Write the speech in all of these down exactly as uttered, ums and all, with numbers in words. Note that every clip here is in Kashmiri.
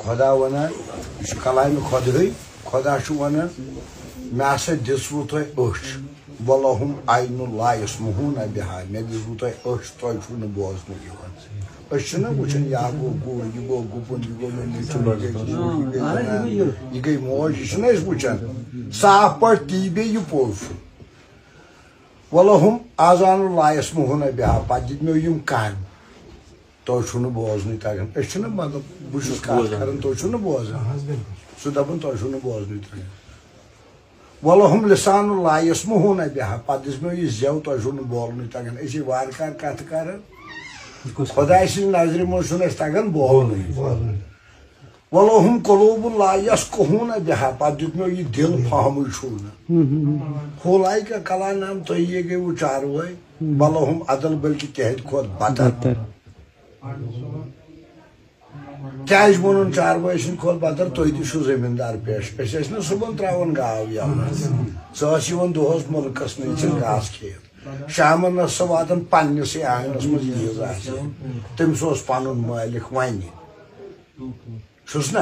خۄدا وَنان، یہِ چھُ کلامِ خۄدہٕے۔ خۄدا چھُ وَنان، مےٚ ہسا دِژوٕ تۄہہِ أچھ، وَلَہُم عَینٌ لا یَسمَعوٗنَ بِہا، مےٚ دِژوٕ تۄہہِ أچھ، تۄہہِ چھُو نہٕ بوزنہٕ یِوان۔ أسۍ چھِنہ وٕچھان، یہِ ہا گوٚو گُر، یہِ گوٚو گُپُن، یہِ گوٚو نیٚچوٗ، یہِ گٔے زُو، یہِ گٔے زنان، یہِ گٔے موج، یہِ چھِنہ أسۍ وٕچھان؟ صاف پٲٹھۍ تی بیٚیہِ یہِ پوٚز چھُ۔ وَلَہُم آذانٌ لا یَسمَعوٗنَ بِہا، پَتہٕ دِتۍ مےٚ یِم کَن، تۄہہِ چھُو نہٕ بوزنٕے تَگان۔ أسۍ چھِنہ، مطلب، بہٕ چھُس کَتھ بوزان۔ کَران، تُہۍ چھِو نہٕ بوزان۔ اہن حظ، بِلکُل۔ سُہ دَپان، تۄہہِ چھُو نہٕ بوزنٕے تَگان۔ وَلَہُم لِسانٌ لا یَسمَعوٗنَ بِہا، پَتہٕ دِژ مےٚ یہِ زٮ۪و، تۄہہِ چھُو نہٕ بولنٕے تَگان۔ أسۍ ہے وارٕ کارٕ کَتھٕ کَران۔ خۄداے سٕنٛزِ نظرِ منٛز چھُنہٕ اَسہِ تَگان بولنٕے۔ بولنٕے۔ وَلَہُم قُلوٗبٌ لا یَفْقَہُونَ بِہا، پَتہٕ دیُت مےٚ یہِ دِل، فہمٕے چھُو نہٕ۔ ہُہ لایکہ کلانام، تُہی گٔیوٕ چاروٲے۔ وَلَہُم اَضَل، بلکہِ تِہنٛدِ کھۄتہٕ بدتر۔ بدتر۔ کیٛازِ ووٚنُن چاروٲے سٕنٛدِ کھۄتہٕ بدتر؟ تُہۍ تہِ چھِو زٔمیٖندار پیش۔ أسۍ ٲسۍ نہٕ صُبحن ترٛاوان گاو یَلہٕ۔ سۄ ٲس یِوان دۄہَس مُلکَس نہٕ، یہِ چھِ گاسہٕ کھیٚتھ۔ شامَن ٲس سۄ واتان پنٛنِسٕے آنٛگنَس منٛز، ییٖژ آسہِ۔ تٔمِس اوس پَنُن مٲلِک وَنہِ۔ چھُس نہ؟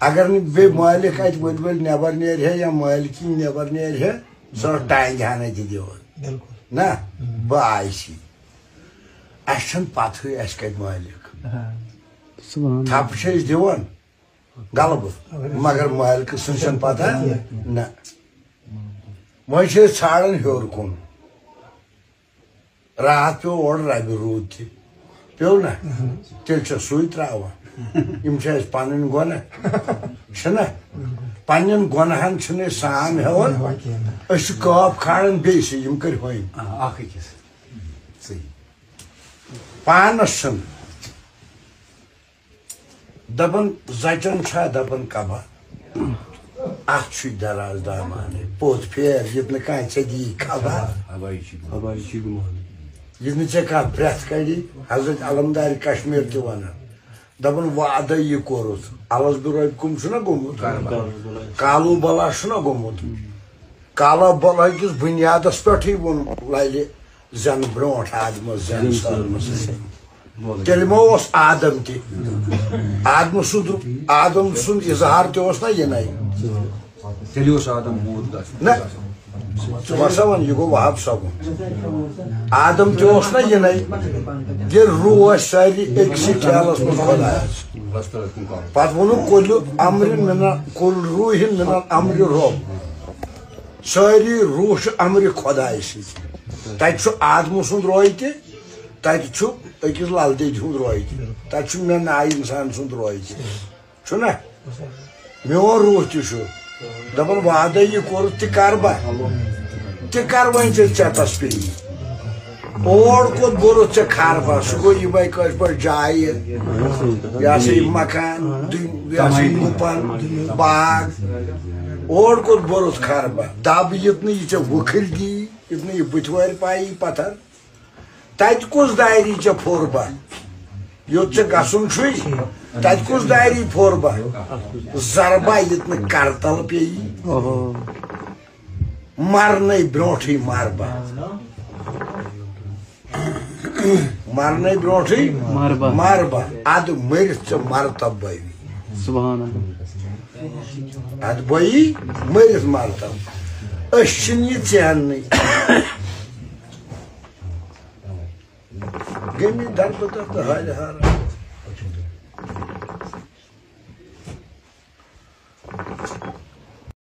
اگر نہٕ بیٚیہِ مٲلِک اَتہِ ؤلۍ ؤلۍ نٮ۪بر نیرِ ہے یا مٲلکی نٮ۪بر نیرِ ہے، سۄ ٲس ٹانگہِ ہنا تہِ دِوان۔ بِلکُل۔ نہ، بہٕ آیسی۔ اَسہِ چھَنہٕ پَتہٕے اَسہِ کَتہِ مٲلِک۔ سبحان اللہ۔ تھپھ چھِ أسۍ دِوان غلبہٕ، مگر مٲلکہٕ سٕنٛز چھَنہٕ پَتہ۔ نہ۔ وۄنۍ چھِ أسۍ ژھانڈان ہیوٚر کُن۔ راتھ پیوٚو اورٕ ربہِ روٗد تہِ۔ پیوٚو نہ؟ تیٚلہِ چھا سُے ترٛاوان؟ یِم چھِ اَسہِ پَنٕنۍ گۄناہ۔ چھِنہ؟ پنٛنٮ۪ن گۄناہَن چھِنہٕ أسۍ سام ہٮ۪وان۔ أسۍ چھِ کاپ کھالان بیٚیہِ سۭتۍ، یِم کٔرۍ ہوٚمۍ۔ آ، اَکھ أکِس۔ صحیح۔ پانَس چھِنہٕ۔ دَپان زَچَن چھا دَپان کبا؟ اَتھ چھُے دراز دامانٕے۔ پوٚت پھیر، یُتھ نہٕ کانٛہہ ژےٚ دِیی خبر۔ ہَوایہِ چھِ گُمان۔ ہَوایہِ چھِ گُمان۔ یُتھ نہٕ ژےٚ کانٛہہ پرٛٮ۪تھ کَڑی۔ حضرت علمدارِ کشمیٖر تہِ وَنان۔ دَپان وعدَے یہِ کوٚرُتھ۔ الَس بِرۄبِکُم چھُنہ گوٚمُت؟ کالو بَلا چھُنہ گوٚمُت؟ کالہ بلہ کِس بُنیادس پٮ۪ٹھٕے ووٚن للہِ زٮ۪نہٕ برونٛٹھ آدمس زٮ۪نہٕ سٲلمس۔ تیٚلہِ ما اوس آدم تہِ؟ آدمہٕ سُنٛد، آدم سُنٛد اظہار تہِ اوس نہ یِنَے۔ تیٚلہِ اوس آدم موٗد گژھُن۔ نہ، ژٕ وَسا وَن، یہِ گوٚو وہاب صٲبُن۔ آدم تہِ اوس نہ یِنَے۔ ییٚلہِ روح آسہِ سارنٕے أکسٕے خیالس منٛز خۄدایس۔ پتہٕ ووٚنُن، کُلہِ امرِ مِنَ، کُلہِ روحِ مِنَ امرِ رۄب۔ سٲری روح چھِ امرِ خۄدایہِ سۭتۍ۔ تَتہِ چھُ آدمہٕ سُنٛد روے تہِ، تَتہِ چھُ أکِس لل دٮ۪دِ ہُنٛد روے تہِ، تَتہِ چھُ مےٚ ناوِ اِنسان سُنٛد روے تہِ۔ چھُنہ؟ میون روح تہِ چھُ۔ دَپان، وعدَے یہِ کوٚرُتھ، تہِ کَرٕ بہٕ۔ تہِ کَرٕ وۄنۍ ژےٚ ژٮ۪تَس پیٚیہِ۔ اور کوٚت بوٚرُتھ ژےٚ خربہ؟ سُہ گوٚو یِمَے کٲشِر پٲٹھۍ جایہِ۔ یہِ ہسا یہِ مکان، دُنۍ-، یہِ ہسا یہِ گُپن، باغ۔ اور کوٚت بوٚرُتھ خربہ؟ دَب یُتھ نہٕ یہِ ژےٚ وُکھٕرۍ دی، یُتھ نہٕ یہِ بٕتھِ وارِ پایی پتھر۔ تَتہِ کُس داری ژےٚ پھوٚر بہ؟ یوٚت ژےٚ گژھُن چھُے، تَتہِ کُس داری پھوٚر بہ؟ ضربہ یُتھ نہٕ کرتل پیٚیہِ۔ اوہو۔ مرنَے برونٛٹھٕے مر بہ۔ مرنَے برونٛٹھٕے مر بہ۔ مر بہ۔ اَدٕ مٔرِتھ ژےٚ مرتبہٕ بَوی۔ سبحان اللہ۔ اَدٕ بَوی مٔرِتھ مرتبہٕ۔ أسۍ چھِنہٕ یہِ ژیننٕے۔ غمی دربدر تہٕ حالہِ حال۔